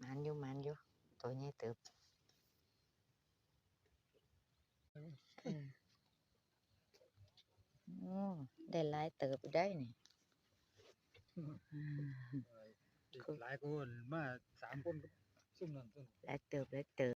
ໝານຢູ່ ໝານຢູ່ ໂຕໃຫຍ່ເຕີບ. ເອີ ໂອ້ ໄດ້ຫຼາຍເຕີບໄດ໋ນີ້. ອືມ ຫຼາຍກວ່າມາສາມຄົນກັບຊຸມນັ້ນ ຫຼາຍເຕີບ ຫຼາຍເຕີບ.